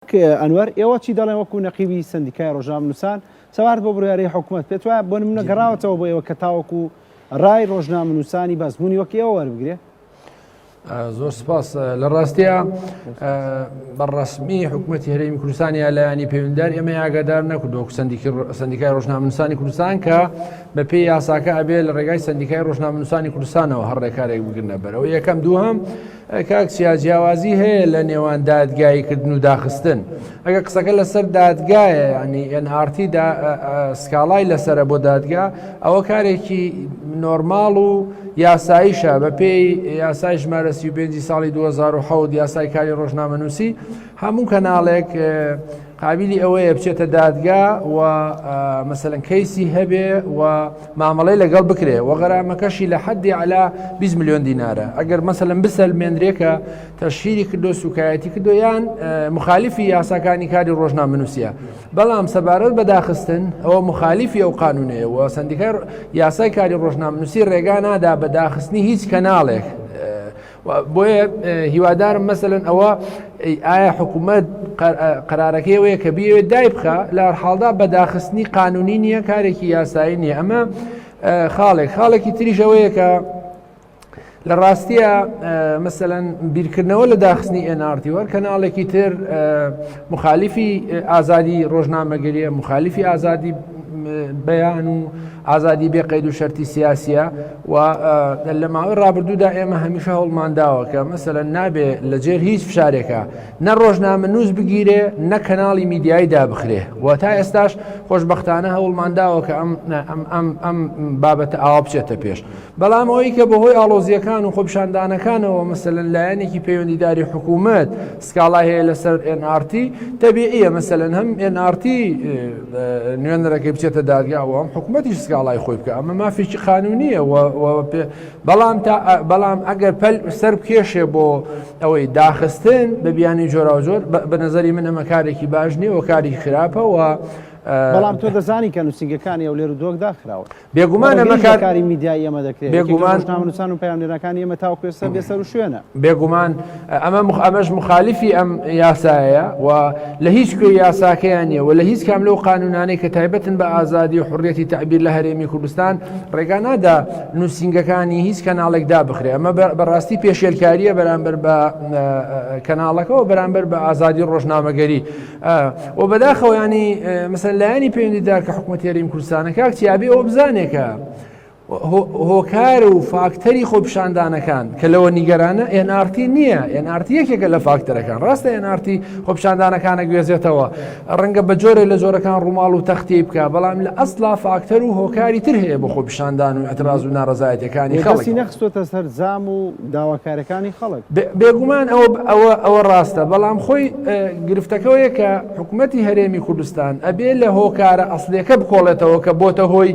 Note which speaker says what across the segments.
Speaker 1: کاک ئەنوەر ئێوە چی دەڵێن وەکو نەقیبی سەندیکای ڕۆژنامەنووسان سەبارەت بەو بڕیارەی حکومەت پێت وایە بۆ نمونە گەڕاوەتەوە بۆ ئێوە کە تاوەکو ڕای ڕۆژنامەنووسانی بەزموونی وەک ئێوە وەربگرێ؟
Speaker 2: زۆر سپاس لە ڕاستیە بە ڕسمی حکوومەتتی هەرێمی کوردستان یا لایەنی پەیوەندار ئێمە ئاگادار نەکردو سندیکای ڕۆژنامەنووسانی کوردستان کە بە پێی یاساکە ئەبێ لە ڕێگای سندیکای ڕۆژنامەنووسانی کوردستانەوە هەر ڕێکارێک بگرنە بەرەوە یەکەم دووهەم کاک چیا جیاوازی هەیە لە نێوان دادگایی کردن و داخستن ئەگەر قسەکە لەسەر دادگایە ینی NRT دا سکاڵای لەسرە بۆ دادگا ئەوە کارێکی نۆرماڵ و یاساییشە بە پێی یاسای ژمارە 35 ساڵی 2007 یاسای کاری ڕۆژنامەنووسی هەموو کەناڵێک قابیلی ئەوەیە بچێتە دادگا و مەسەلەن کەیسی هەبێ و مامەڵەی لەگەڵ بکرێ و غەرامەکەشی لە حەدی علا 20 میلیۆن دینارە ئەگەر مەسەلەن بسەلمێنرێ کە تەشهیری کردو سوکایەتی کردو یان مخالفی یاساکانی کاری ڕۆژنامەنووسیە بەڵام سەبارەت بە داخستن ئەوە مخالفی ئەو قانونەیە و سندیکای یاسای کاری ڕۆژنامەنووسی ڕێگا نادا بە داخستنی هیچ کەناڵێک بۆیە هیوادارم مەسەلەن ئەوە ئایا حکوومەت قرارەکەی ئەوەیە کە بیەوێت دای بخە لە حاڵدا بە داخستنی قانونی نییە کارێکی یاسایی نییە ئەمە خاڵێک خاڵێکی تریش ئەوەیە کە لە ڕاستیە مەسەەن بیرکردنەوە لە داخستنی NRT وەر کەناڵێکی تر مخالیفی ئازادی ڕۆژنامەگەریە مخالیفی ئازادی بەیان و ئازادی بێ قەید و شەرتی سیاسیە و لە ماوەی ڕابردوودا ئێمە هەمیشە هەوڵمان داوە کە مەسەلەن نابێ لە جێر هیچ فشارێکە نە ڕۆژنامە نووس بگیرێ نە کەناڵی میدیایی دابخرێ و تا ئێستاش خۆشببختانە هەوڵمان داوە کە ئەم ئەم ئەم ئەم بابەتە ئاوا بچێتە پێش بەڵام ئەوەی کە بەهۆی ئاڵۆزیەکان و خۆپیشاندانەکانەوە مەسەلەن لایەنێکی پەیوەندیداری حکوومەت سکاڵای هەیە لەسەر NRT تەبیعیە مەسەلەن هەم NRT نوێنەرەکەی بچێتە دادگا و هەم حکوومەتیش سکاڵای خۆی بکە ئەمە مافێکی قانونیە بەڵام تا بەڵام ئەگەر پەل سەر بکێشێ بۆ ئەوەی داخستن بە بیانی جۆراوجۆر بە نظری من ئەمە کارێکی باش نییە و کاری خراپە و
Speaker 1: بەڵام تۆ دەزانی کە نووسینگەکانی ئەولێر و دۆک داخراون
Speaker 2: بێگومان ئەمە
Speaker 1: کار کاری میدیایی ئێمە دەکرێت بێگومان ڕۆژنامەنووسان و پەیامنێرەکانی ئێمە تاوەکو ئێستا بێسەروشوێنە.
Speaker 2: بێگومان ئەمە ئەمەش مخالفی ئەم یاسایە و لە هیچ کوێ یاساکەیان نییە و لە هیچ کام لەو قانونانەی کە تایبەتن بە ئازادی و حڕیەتی تەعبیر لە هەرێمی کوردستان ڕێگا نادا نووسینگەکانی هیچ کەناڵێک دابخرێ ئەمە بەڕاستی پێشێلکاریە بەرامبەر بە کەناڵەکەەوە بەرامبەر بە ئازادی ڕۆژنامەگەری و بەداخەوە ینی مەسەن لایەنی پەیوەندیدار کە حکوومەت هەرێمی کوردستانە کاک چیابی ئەوە بزانێکە هۆکار و فاکتەری خۆپیشاندانەکان کە لەوە نیگەرانە NRT نییە NRT یەکێکە لە فاکتەرەکان ڕاستە NRT خۆپیشاندانەکانە گوێزێتەوە ڕەنگە بە جۆرێ لە جۆرەکان ڕووماڵ و تەختی بکە بەڵام لە ئەسلا فاکتەر و هۆکاری تر هەیە بۆ خۆپیشاندان و اعتراض و ناڕەزایەتەکانی خەڵک
Speaker 1: نەخستۆتە سەر زام و داواکارەکانی خەڵک.
Speaker 2: بێگومان ئەوە ئەوە ئەوە ڕاستە بەڵام خۆی گرفتەکەوەیە کە حکوومەتی هەرێمی کوردستان ئەبێ لە هۆکارە ئەسلەکە بکۆڵێتەوە کە بۆتە هۆی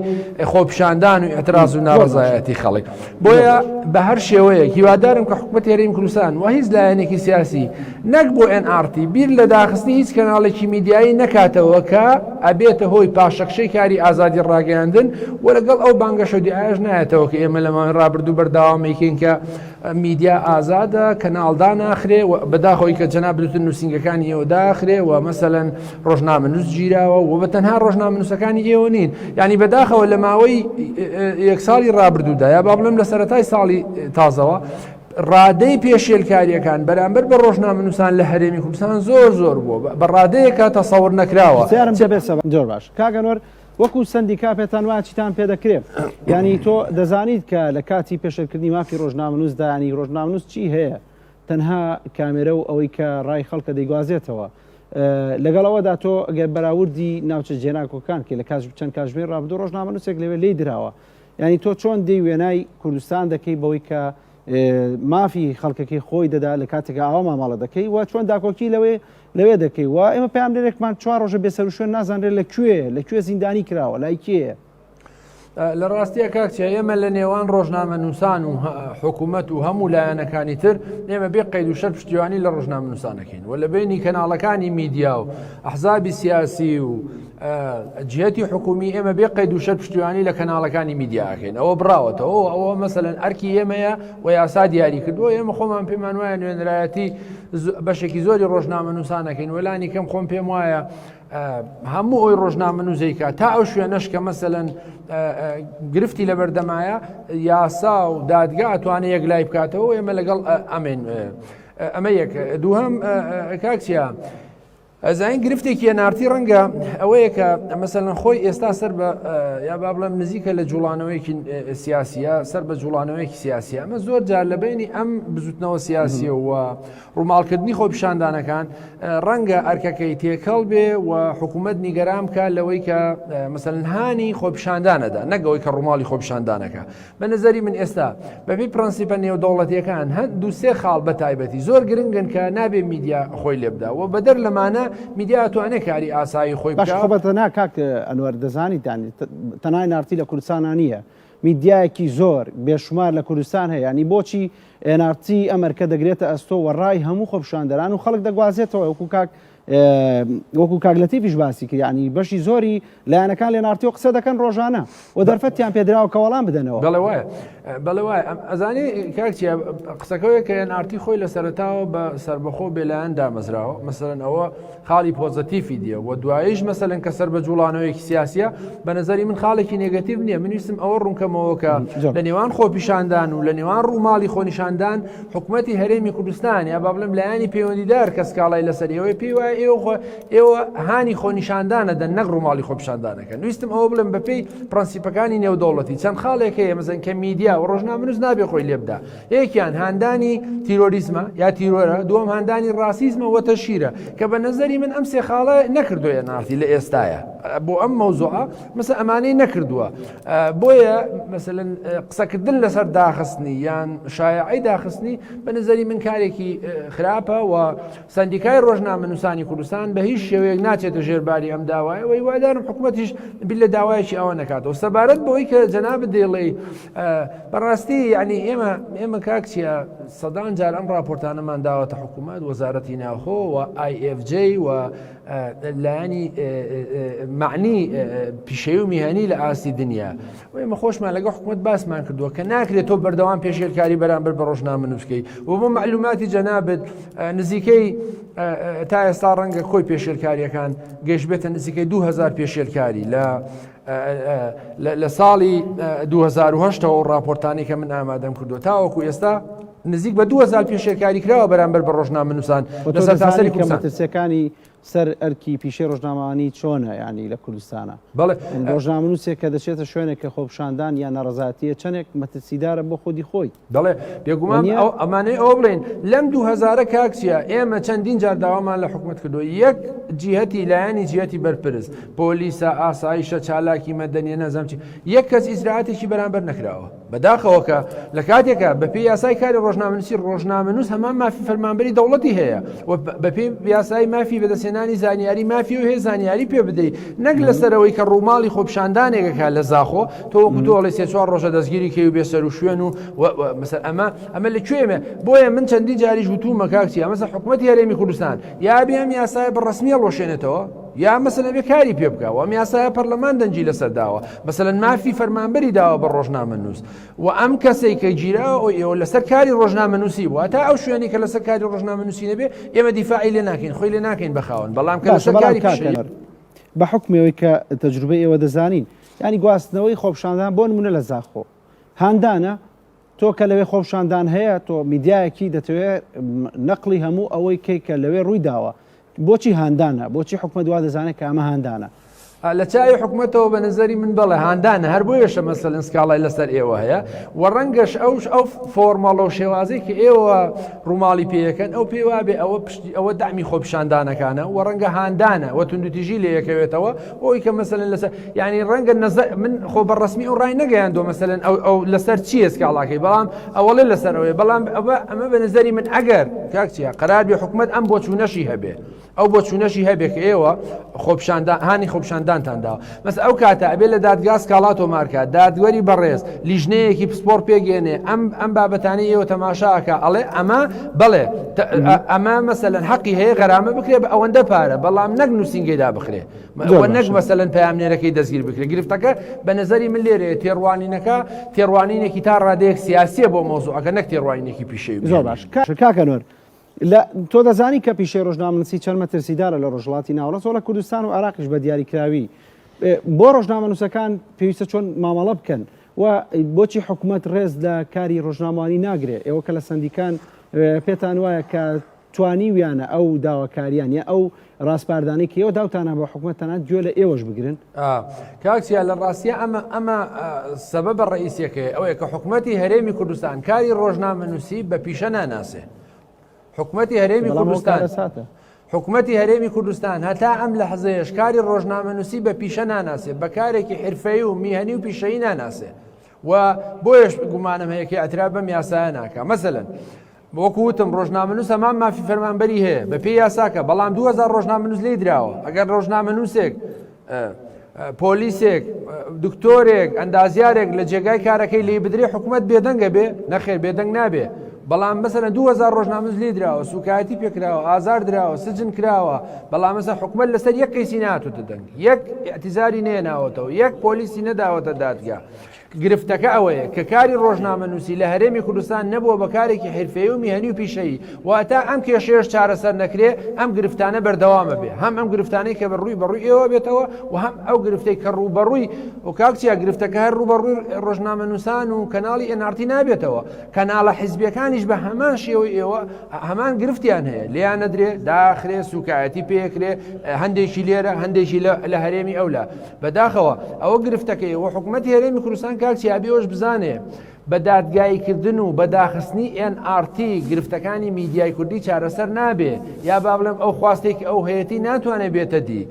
Speaker 2: خۆپیشاندان و اعتراض و ناڕەزایەتی خەڵک بۆیە بە هەر شێوەیەک هیوادارم کە حکوومەتی هەرێمی کوردستان و هیچ لایەنێکی سیاسی نەک بۆ NRT بیر لە داخستنی هیچ کەناڵێکی میدیایی نەکاتەوە کە ئەبێتە هۆی پاشەکشەی کاری ئازادی ڕاگەیاندن و لەگەڵ ئەو بانگەشە و دیعایەش نایەتەوە کە ئێمە لە ماوەی ڕابردوو بەردەوام ئەیکەین کە میدیا ئازادە کەناڵ داناخرێ و بەداخەوەی کە جەناب دوتن نووسینگەکانی ئێوە داخرێ و مەسەلەن ڕۆژنامەنووس گیراوە و بە تەنها ڕۆژنامەنووسەکانی ئێوە نین یعنی بەداخەوە لە ماوەی یەک ساڵی ڕابردوودا یا با بڵێم لە سەرەتای ساڵی تازەوە ڕادەی پێشێلکارییەکان بەرامبەر بە ڕۆژنامەنووسان لە هەرێمی کوردستان زۆر زۆر بووە بە ڕادەیەکە تەسەور نەکراوە.
Speaker 1: پرسیارم دەبێت سەبارەت زۆر باش کاک ئەنوەر وەکو سەندیکا پێتان وایە چیتان پێ دەکرێ یانی تۆ دەزانیت کە لە کاتی پێشێلکردنی مافی ڕۆژنامەنووسدا ینی ڕۆژنامەنووس چی هەیە تەنها کامێرە و ئەوەی کە ڕای خەڵکە دەیگوازێتەوە لەگەڵ ئەوەدا تۆ گەر بەراوردی ناوچە جێناکۆکان کە لە کاش چەند کاژمێر ڕابردوو ڕۆژنامەنووسێک لەوێ لێی دراوە یانی تۆ چۆن دێی وێنای کوردستان دەکەی بەوەی کە مافی خەڵکەکەی خۆی دەدا لە کاتێکا ئاوا مامەڵە دەکەی و چۆن داکۆکی لەوێ لەوێ دەکەی و ئێمە پەیامنێرێکمان چوار ڕۆژە بێسەروشوێن نازانرێت لە کوێ لە کوێ زیندانی کراوە لای کێیە؟
Speaker 2: لە ڕاستیە کاک چیا ئێمە لە نێوان ڕۆژنامەنووسان و حکوومەت و هەموو لایەنەکانی تر ئێمە بێ قەید و شەر پشتیوانی لە ڕۆژنامەنووسانەکەین و لە بینی کەناڵەکانی میدیا و ئەحزابی سیاسی و جهتی حکومی ئێمە بێ قەید و شەر پشتیوانی لە کەناڵەکانی میدیاکەین ئەوە بڕاوەتەوە ئەوە مەسەلەن ئەرکی ئێمەیە و یاسا دیاری کردووە ئێمە خۆمان پێمان وایە نوێنەرایەتی بەشێکی زۆری ڕۆژنامەنووسانەکەین وەلانی کەم خۆم پێم وایە هەموو ئەوی ڕۆژنامەنووس ئەیکا تا ئەو شوێنەش کە مەسەلەن گرفتی لەبەردەمایە یاسا و دادگا ئەتوانێت یەک لای بکاتەوە ئێمە لەگەڵ ئەمین ئەمە یەک دووهەم کاکچە ئەزانین گرفتێکی NRT ڕەنگە ئەوەیە کە مەسەلەن خۆی ئێستا سەر بە یا با بڵێم نزیکە لە جوڵانەوەیەکی سیاسیە سەر بە جوڵانەوەیەکی سیاسی ئەمە زۆر جار لە بینی ئەم بزوتنەوە سیاسیەوە ڕووماڵکردنی خۆپیشاندانەکان ڕەنگە ئەرکەکەی تێکەڵ بێ و حکوومەت نیگەران بکات لەوەی کە مەسەلەن هانی خۆپیشاندانەدا نەک ئەوەی کە ڕووماڵی خۆپیشاندانەکە بە نظری من ئێستا بەپێی پرەنسیپە نێودەوڵەتیەکان هەند دوو سێ خاڵ بە تایبەتی زۆر گرنگن کە نابێ میدیا خۆی لێ بدا و بەدەر لەمانە میدیا ئەتوانێ کاری ئاسایی خۆی
Speaker 1: باش
Speaker 2: بکا.
Speaker 1: خۆ بە تەنها کاک ئەنوەر دەزانیت یانی تەنها NRT لە کوردستانا نییە میدیایەکی زۆر بێشومار لە کوردستان هەیە یانی بۆچی NRT ئەم ئەرکە دەگرێتە ئەستۆ و ڕای هەموو خۆپیشاندەران و خەڵک دەگوازێتەوە وەکو کاک وەکو کاک لەتیفیش باسی کرد یانی بەشی زۆری لایەنەکان لە NRT قسە دەکەن ڕۆژانە و دەرفەتیان پێدراوە کە وەڵام بدەنەوە.
Speaker 2: بەڵێ وایە بەڵێ وایە ئەزانی کاک چیا قسەکەوەیە کە NRT خۆی لە سەرەتاوە بە سەربەخۆ بێلایەن دامەزراوە مەسەلەن ئەوە خاڵی پۆزەتیفی دیە و دواییش مەسەلەن کە سەر بە جوڵانەوەیەکی سیاسیە بە نظری من خاڵێکی negative نییە من ویستم ئەوە ڕوونکەمەوە کە لە نێوان خۆپیشاندان و لە نێوان ڕووماڵی خۆنیشاندان حکوومەتی هەرێمی کوردستان یا با بڵێم لایەنی پەیوەندیدار کە سکاڵای لەسەر ئێوەی پێی وایە ئێوە خۆ ئێوە هانی خۆنیشاندانە دەن نەک ڕووماڵی خۆپیشاندانەکەن ویستم ئەوە بڵێم بەپێی پرەنسیپەکانی نێودەوڵەتی چەند خاڵێک هەیە مەزەن کە میدیا و ڕۆژنامەنووس نابێ خۆی لێبدا یەکیان هاندانی تیرۆریزمە یا تیرۆرە، دووەم هاندانی ڕاسیزمە و تەشهیرە، کە بە نەزەری من ئەم سێ خاڵە نەکردووە NRT لە ئێستایا بۆ ئەم مەوزوعە مەسە ئەمانەی نەکردووە بۆیە مەسەلەن قسەکردن لەسەر داخستنی یان شایعەی داخستنی بە نەزەری من کارێکی خراپە و سەندیکای ڕۆژنامەنووسانی کوردستان بە هیچ شێوەیەک ناچێتە ژێر باری ئەم داوایە و هیوادارم حکوومەتیش بیر لە داوایەکی ئەوە نەکاتەوە سەبارەت بەوەی کە جەنابت دەیڵێی بەڕاستی یعنی ئێمە ئێمە کاک چیا سەدان جار ئەم راپۆرتانەمان داوەتە حکوومەت وەزارەتی ناوخۆ و IFJ و لایەنی معنی پیشەی و میهانی لە ئاستی دنیا و ئێمە خۆشمان لەگەڵ حکومەت باسمان کردووە کە ناکرێت تۆ بەردەوام پێشێلکاری بەرامبەر بە ڕۆژنامەنووس بکەی و بۆ معلوماتی جەنابت نزیکەی تا ئێستا ڕەنگە کۆی پێشێلکاریەکان گەشتبێتە نزیکەی 2000 پێشێلکاری لە لە ساڵی 2010ەوە راپۆرتانی کە من ئامادەم کردو تاوەکو ئێستا نزیک بە 2000 پێشێلکاری کراوە بەرامبەر بە ڕۆژنامەنووسان لە سەرتاسەری کوردستان.
Speaker 1: مەترسیەکانی سەر ئەرکی پیشەی ڕۆژنامەوانی چۆنە یانی لە کوردستانا؟
Speaker 2: بەڵێ.
Speaker 1: ڕۆژنامەنووسێک کە دەچێتە شوێنێک کە خۆپیشاندان یان ناڕەزایەتییە چەندێک مەترسیدارە بۆ خودی خۆی؟
Speaker 2: بەڵێ بێگومان
Speaker 1: وەنیە؟
Speaker 2: ئەو ئەمانەی ئەوە بڵێین لەم دوو هەزارە کاک چیا ئێمە چەندین جار داوامان لە حکومەت کردووە یەک جیهەتی لایەنی جیهەتی بەرپرس پۆلیسە ئاسایشە چالاکی مەدەنیە نازانم چی یەک کەس ئیجرائاتێکی بەرامبەر نەکراوە. بەداخەوە کە لە کاتێکا بەپێی یاسای کاری ڕۆژنامەنووسی ڕۆژنامەنووس هەمان مافی فەرمانبەری دەوڵەتی هەیە و بەپێی یاسای مافی بەدەستهێنانی زانیاری مافی و هەیە زانیاری پێ بدەیت نەک لەسەرەوەی کە ڕووماڵی خۆپیشاندانێکەکە لە زاخۆ تۆ وەکو تۆ ئەڵێ سێ چوار ڕۆژە دەستگیری کەی و بێ سەر و شوێن و مەسەر ئەمە ئەمە لە کوێمە بۆیە من چەندین جاریش وتومە کاک چیا مەسە حکوومەتی هەرێمی کوردستان یا بێ ئەم یاسایە بە ڕەسمی هەڵوەشێنێتەوە یا مەسەلەن بێ کاری پێ بکە و ئەم یاسایە پەرلەمان دەنگی لەسەر داوە مەسەلەن مافی فەرمانبەری داوە بە ڕۆژنامەنووس و ئەم کەسەی کە گیراوە ئەو ئێوە لەسەر کاری ڕۆژنامەنووسی بووە تا ئەو شوێنی کە لەسەر کاری ڕۆژنامەنووسی نەبێ ئێمە دیفاعی لێ ناکەین خۆی لێ ناکەین بە خاوەن بەڵام کە
Speaker 1: باشە
Speaker 2: لەسەر
Speaker 1: بەڵام
Speaker 2: کاری
Speaker 1: کاک
Speaker 2: پیشەیی
Speaker 1: ئەنوەر بە حوکمی ئەوەی کە تەجروبەی ئێوە دەزانین یانی گواستنەوەی خۆپیشاندان بۆ نمونە لە زاخۆ هاندانە تۆ کە لەوێ خۆپیشاندان هەیە تۆ میدیایەکی دەتەوێ نەقڵی هەموو ئەوەی کەی کە لەوێ ڕووی داوە بۆچی هاندانە بۆچی حکومەت وا دەزانێت کە ئەمە هاندانە؟
Speaker 2: لە چاوی حکومەتەوە بە نەزەری من بەڵێ هاندانە هەر بۆیەشە مەسەلەن سکاڵای لەسەر ئێوە هەیە و ڕەنگەش ئەوش ئەو فۆرمەڵە و شێوازەی کە ئێوە ڕووماڵی پێیەکەن ئەو پێی وابێ ئەوە پشتی ئەوە دەعمی خۆپیشاندانەکانە و ڕەنگە هاندانە و توندوتیژی لێ یەکەوێتەوە ئەوی کە مەسەلەن لەسەر یعنی ڕەنگە نەزەر من خۆ بە ڕەسمی ئەو ڕای نەگەیاندووە مەسەلەن ئەو ئەو لەسەر چییە سکاڵاکەی بەڵام ئەوەڵێ لەسەر ئەوەیە بەڵام ئەوە ئەمە بە نظری من ئەگەر کاک چیا قەرار بێ حکومەت ئەم بۆچوونەشی هەبێ ئەو بۆچوونەشی هەبێ کە ئێوە خۆپیشاندان هانی خۆپیشاندان. ڕۆژنامەنووسانتان داوە بەس ئەو کاتە ئەبێ لە دادگا سکاڵا تۆمارکە دادوەری بەڕێز لیژنەیەکی پسپۆر پێگەێنێ ئەم ئەم بابەتانەی ئێوە تەماشاکە ئەڵێ ئەمە بەڵێ ئەمە مەسەلەن حەقی هەیە غەرامە بکرێ بە ئەوەندە پارە بەڵام نەک نووسینگەیدا بخرێ نەک مەسەلەن پەیامنێرەکەی دەستگیر بکرێ گرفتەکە بە نظری من لێرەیە تێڕوانینەکە تێڕوانینێکی تا ڕادەیەک سیاسیە بۆ مۆزوعەکە نەک تێڕوانینێکی پیشەیی
Speaker 1: زۆر باش کاکە نۆر لە تۆ دەزانی کە پیشەی ڕۆژنامەنووسی چەند مەترسیدارە لە ڕۆژهەڵاتی ناوەڕاست و لە کوردستان و عێراقیش بە دیاریکراوی بۆ ڕۆژنامەنووسەکان پێویستە چۆن مامەڵە بکەن و بۆچی حکوومەت ڕێز لە کاری ڕۆژنامەوانی ناگرێ ئێوە کە لە سەندیکان پێتان وایە کە توانیویانە ئەو داواکاریان یا ئەو ڕاسپاردانەی کە ئێوە داوتانە بۆ حکومەت تەنانەت گوێ لە ئێوەش بگرن؟
Speaker 2: کاک چیا لە ڕاستیا ئەمە ئەمە سەبەبە ڕئیسیەکەی ئەوەیە کە حکومەتی هەرێمی کوردستان کاری ڕۆژنامەنووسی بە پیشە ناناسێ حکومەتی هەرێمی کوردستان حکومەتی هەرێمی کوردستان هەتا ئەم لەحزەیەش کاری ڕۆژنامەنووسی بە پیشە ناناسێ بە کارێکی حرفەی و میهەنی و پیشەیی ناناسێ و بۆیەش گومانم هەیە کە ئەترا بەم یاسایە ناکە مەسەلەن وەکو وتم ڕۆژنامەنووس هەمان مافی فەرمانبەری هەیە بە پێی یاساکە بەڵام 2000 ڕۆژنامەنووس لێی دراوە ئەگەر ڕۆژنامەنووسێک پۆلیسێک دکتۆرێک ئەندازیارێک لە جێگای کارەکەی لی بدرێ حکوومەت بێدەنگە بێ نەخێر بێدەنگ نابێ بەڵام مەسەلەن 2000 ڕۆژنامەنووس لی دراوە سوکایەتی پێکراوە ئازار دراوە سجن کراوە بەڵام مەسە حکوومەت لەسەر یەک کەیسی ناتوتە دەنگ یەک اعتزاری نێناوەتەوە یەک پۆلیسی نەداوەتە دادگا گرفتەکە ئەوەیە کە کاری ڕۆژنامەنووسی لە هەرێمی کوردستان نەبووە بە کارێکی حیرفەیی و میهەنی و پیشەیی، واتە ئەم کێشەیەش چارەسەر نەکرێ ئەم گرفتانە بەردەوامە بێ، هەم ئەم گرفتانەی کە بە ڕووی بە ڕووی ئێوە بێتەوە و هەم ئەو گرفتەی کە ڕووبەڕووی و کاک چیا گرفتەکە هەر ڕووبەڕووی ڕۆژنامەنووسان و کەناڵی NRT نابێتەوە، کەناڵە حیزبیەکانیش بە هەمان شێوەی ئێوە هەمان گرفتیان هەیە، لێیان نەدرێ، داخرێ، سوکایەتی پێکرێ، هەندێکی لێرە هەندێکی لە هەرێمی ئەولا. بەداخەوە ئەوە گرفتەکەی و حکوومەتی هەرێمی کوردستان کاک چیا ئەبێ ئەوەش بزانێ بە دادگایی کردن و بە داخستنی NRT گرفتەکانی میدیای کوردی چارەسەر نابێ یا با بڵێم ئەو خواستێکی ئەو هەیەتی ناتوانێت بێتە دی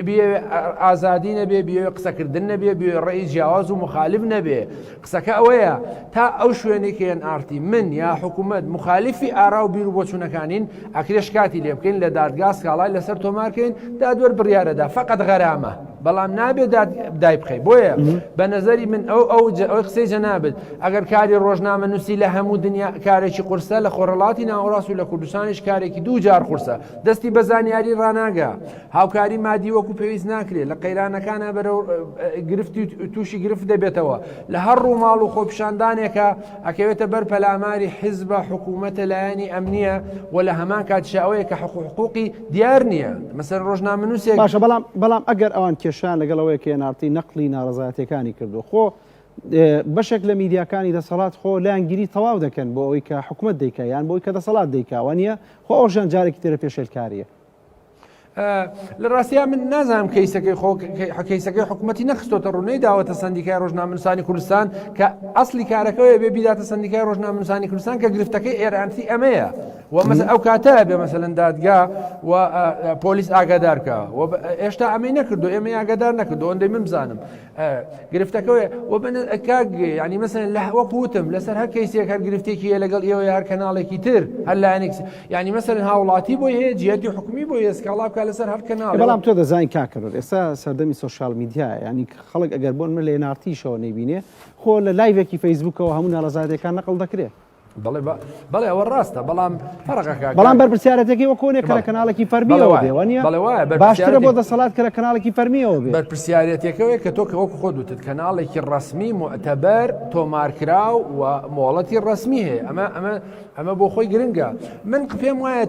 Speaker 2: بیەوێ ئازادی نەبێ بیەوێ قسەکردن نەبێ بیەوێ ڕێی جیاواز و مخالف نەبێ قسەکە ئەوەیە تا ئەو شوێنەی کە NRT من یا حکوومەت مخالفی ئارا و بیر و بۆچوونەکانین ئەکرێ شکاتی لێ بکەین لە دادگا سکاڵای لەسەر تۆمارکەین دادوەر بڕیارەدا فقط غەرامە بەڵام نابێ دای بخەی بۆیە بە نظری من ئەو ئەو ئەو قسەی جەنابت ئەگەر کاری ڕۆژنامە نووسی لە هەموو دنیا کارێکی قورسە لە خۆرهەڵاتی ناوەڕاست و لە کوردستانیش کارێکی دوو جار قورسە دەستی بە زانیاری ڕناگە هاوکاری مادی وەکو پێویست ناکرێت لە قەیرانەکانە بەرەو گرفتی تووشی گرفت دەبێتەوە لە هەر ڕووماڵ و خۆپیشاندانێکە ئەکەوێتە بەر پەلاماری حیزبە حکوومەتە لایەنی ئەمنیە و لە هەمان کاتیشا ئەوەیە کە حقوق حقوقی دیار نییە مەسەلەن ڕۆژنامەنووسێک
Speaker 1: باشە بەڵام بەڵام ئەگەر ئەوان کێشیان لەگەڵ ئەوەیە کە NRT نەقلی ناڕەزایەتیەکانی کردووە خۆ بەشێک لە میدیاکانی دەسەڵات خۆ لایەنگیری تەواو دەکەن بۆ ئەوەی کە حکومەت دەیکا یان بۆی کە دەسەڵات دەیکا وانە خۆ ئەوژان جارێکی ترە پێشێلکاریە
Speaker 2: لە ڕاستیا من نازانم کەیسەکەی خۆ کەیسەکەی حکوومەتی نەخستۆتە ڕوونەی داوەتە سندیکای ڕۆژنامەنووسانی کوردستان کە ئەسلی کارەکەەوە بێ بیداتە سندیکای ڕۆژنامەنووسانی کوردستان کە گرفتەکەی ئێرانتی ئەمەیە و مەسە ئەو کاتە بێ مەسەلەن دادگا و پۆلیس ئاگادارکە و ئێشتا ئەمەی نەکردو ئێمە ئاگادار نەکردو ئەندەی من بزانم گرفتەکەوەیە و کاک ینی مەسەن لە وەک وتم لەسەر هەر کەیسێک هەر گرفتێکی هەیە لەگەڵ ئێوە هەر کەناڵێکی تر هەر لایەنێک ینی مەسەن هاوڵاتی بۆی هەیە جیهتی حکومی بۆ سکاڵا بکە لەسەر هەر کەناڵ
Speaker 1: بەڵام تۆ دەزانین کاکەرۆر ئێستا سەردەمی social media ینی خەڵک ئەگەر بۆن من لە NRT شەوە نەیبینێ خۆ لە live ێکی فەیسبوکەوە هەموو ناڕەزایەتیەکان نەقڵ دەکرێت
Speaker 2: بەڵێ بەڵێ ئەوە ڕاستە بەڵام فەرقەکە
Speaker 1: بەڵام بەرپرسیارەتەکەی وەکۆ نیە کە لە کەناڵێکی فەرمیەوە بێ وانە
Speaker 2: بەڵێ وایە
Speaker 1: باشترە بۆ دەسەڵات کە لە کەناڵێکی فەرمیەوە بێ
Speaker 2: بەرپرسیارەتەکەوەیە کە تۆ کە وەکو خۆت وتت کەناڵێکی ڕەسمی معتەبەر تۆمارکراو و مۆڵەتی ڕەسمی هەیە ئەمە ئەمە ئەمە بۆ خۆی گرنگە من پێم وایە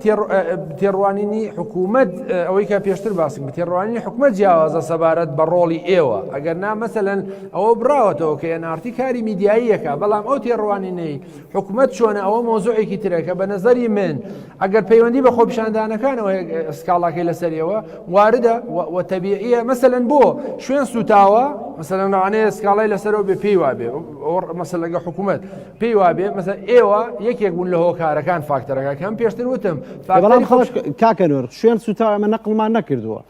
Speaker 2: تێڕوانینی حکوومەت ئەوەی کە پێشتر باسم تێڕوانینی حکوومەت جیاوازە سەبارەت بە ڕۆڵی ئێوە ئەگەر نا مەسەلەن ئەوە بڕاوەتەوە کە NRT کاری میدیاییەکە بەڵام ئەو تێڕوانینەی حکوومەت چۆنە ئەوە مۆزوعێکی ترە کە بە نظری من ئەگەر پەیوەندی بە خۆپیشاندانەکانەوە سکاڵاکەی لەسەریەوە واردە و تەبیعیە مەسەلەن بۆ شوێن سوتاوە مەسەلەن لەوانەیە سکاڵای لەسەرەوە بێ پێی وابێ مەسەلەگە حکوومەت پێی وابێ مەسەلەن ئێوە یەکێک بوون لە هۆکارەکان فاکتەرەکە کەم پێشتر وتم
Speaker 1: بەڵام خەڵک کاکە نۆر شوێن سوتاوە ئەمە نەقڵمان نەکردووە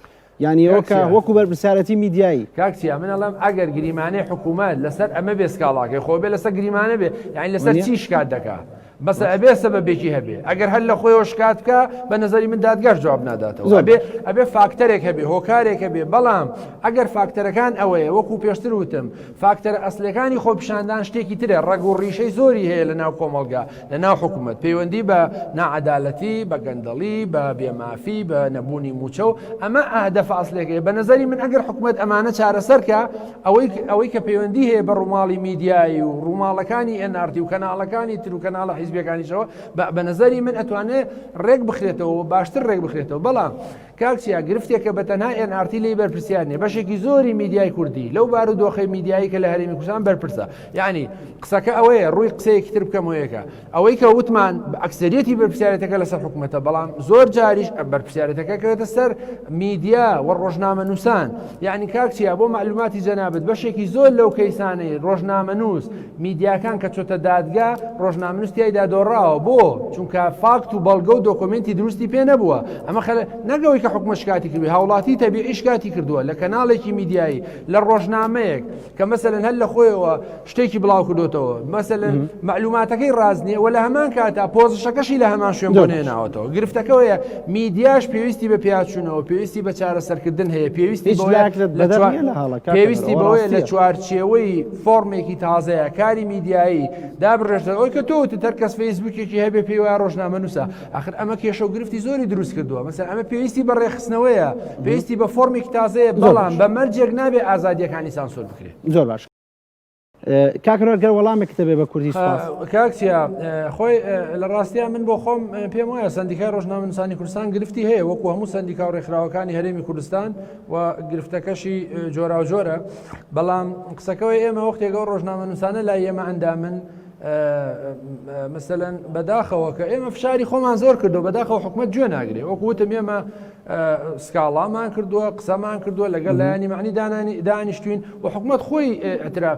Speaker 1: یانی ئەوە کە وەکو بەرپرسیارەتی میدیایی.
Speaker 2: کاک چیا من ئەڵێم ئەگەر گریمانەی حکوومەت لەسەر ئەمە بێ سکاڵاکەی خۆ بێ لەسەر گریمانە بێ یانی لەسەر چی شکات دەکا؟ بەسە ئەبێ سەبەبێکی هەبێ ئەگەر هەر لە خۆیەوە شکات بکە بە نظری من دادگاش جواب ناداتەوە ئەبێ ئەبێ فاکتەرێک هەبێ هۆکارێک هەبێ بەڵام ئەگەر فاکتەرەکان ئەوەیە وەکو پێشتر وتم فاکتەرە ئەسلەکانی خۆپیشاندان شتێکی ترە ڕەگ و ڕیشەی زۆری هەیە لە ناو کۆمەڵگا لە ناو حکوومەت پەیوەندی بە ناعەدالەتی بە گەندەڵی بە بێمافی بە نەبوونی موچە و ئەمە ئەهدەفە ئەسلەکەی بە نظری من ئەگەر حکوومەت ئەمانە چارەسەرکە ئەوەی ئەوەی کە پەیوەندی هەیە بە ڕووماڵی میدیایی و ڕووماڵەکانی NRT و کەناڵەکانی تر و کەناڵە حیزبیەکانیشەوە بە نەزەری من ئەتوانێ ڕێک بخرێتەوە و باشتر ڕێک بخرێتەوە بەڵام کاک چیا گرفتێکە بە تەنها NRT لێی بەرپرسیار نیە بەشێکی زۆری میدیای کوردی لەو بارودۆخەی میدیایی کە لە هەرێمی کوردستان بەرپرسە یعنی قسەکە ئەوەیە ڕووی قسەیەکی تر بکەمەوە یەکە ئەوەی کە وتمان ئەکسەریەتی بەرپرسیارێتەکە لەسەر حکوومەتە بەڵام زۆر جاریش بەرپرسیارێتەکە کەوێتە سەر میدیا و ڕۆژنامەنووسان یعنی کاک چیا بۆ معلوماتی جەنابت بەشێکی زۆر لەو کەیسانەی ڕۆژنامەنووس میدیاکان کە چۆتە دادگا ڕۆژنامەنووس تیایدا دۆڕاوە بۆ چونکە فاکت و بەڵگە و دۆکۆمێنتی دروستی پێ نەبووە ئەمە خەلە نەگەوەی کە حکومە شکاتی کردووە هاوڵاتی تەبیعی شکاتی کردووە لە کەناڵێکی میدیایی لە ڕۆژنامەیەک کە مەسەلەن هەر لە خۆیەوە شتێکی بڵاو کردوتەوە مەسەلەن مەعلوماتەکەی ڕاست نییە و لە هەمان کاتا پۆزشەکەشی لە هەمان شوێن بۆ نێناوەتەوە گرفتەکەوەیە میدیاش پێویستی بە پیاچوونەوە پێویستی بە چارەسەرکردن هەیە پێویستی پێویستی بەوەیە لە چوارچێوەی فۆرمێکی تازەیە کاری میدیایی دابڕێژێت ئەوەی کە تۆ وتت هەر کەس فەیسبوکێکی هەبێ پێی وایە ڕۆژنامەنووسە ئاخر ئەمە کێشە و گرفتی زۆری دروست کردووە مەسەلەن ئەمە پێویستی بە ڕێکخستنەوەیە پێویستی بە فۆرمێکی تازەیە بەڵام بە مەرجێک نابێ ئازادیەکانی سانسۆر بکرێت
Speaker 1: زۆر باش کاک ڕۆر گەر وەڵامێکت هەبێ بە کوردی سوپاس.
Speaker 2: کاک چیا خۆی لە ڕاستیا من بۆ خۆم پێم وایە سەندیکای ڕۆژنامەنووسانی کوردستان گرفتی هەیە وەکو هەموو سەندیکا و ڕێکخراوەکانی هەرێمی کوردستان و گرفتەکەشی جۆراوجۆرە بەڵام قسەکەەوەی ئێمە وەختێک ئەو ڕۆژنامەنووسانە لای ئێمە ئەندامن مەسەلەن بەداخەوە کە ئێمە فشاری خۆمان زۆر کردو بەداخەوە حکومت گوێ ناگرێ وەکو وتم ئێمە سکاڵامان کردووە قسەمان کردووە لەگەڵ لایەنی معنی دانانی دانیشتوین و حکومت خۆی ئەترا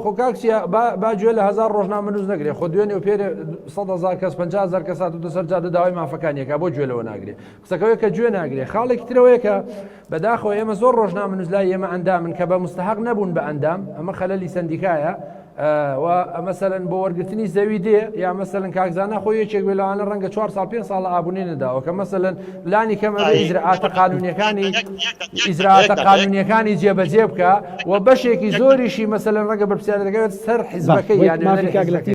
Speaker 2: خۆ کاکسیا با گوێ لە هزار ڕۆژنامەنووس نەگرێ خۆ دوێنێ و پێرێ 100 کەس 50 کەس هاتووتە سەر جادە داوای مافەکانیەکە بۆ گوێ لەوە ناگرێ قسەکەوەی کە گوێ ناگرێ خاڵێکی ترەوەیە کە بەداخەوە ئێمە زۆر ڕۆژنامەنووس لای ئێمە ئەندامن کە بە مستحق نەبوون بە ئەندام ئەمە خەلەلی سەندیکایە و مەسەلەن بۆ وەرگرتنی زەوی دێ یا مەسەلەن کاکزانە خۆی یەکێک بێ لەوانە ڕەنگە چوار ساڵ پێ ساڵ ئابوونی نەداوە کە مەسەلەن لانی کەمە ئیجرائاتە قانونیەکانی ئیجرائاتە قانونیەکانی جێبەجێ بکە و بەشێکی زۆریشی مەسەلەن ڕەنگە بەرپرسیارەکەوێت سەر حیزبەکەی یان نوێنەری حیزبەکەی.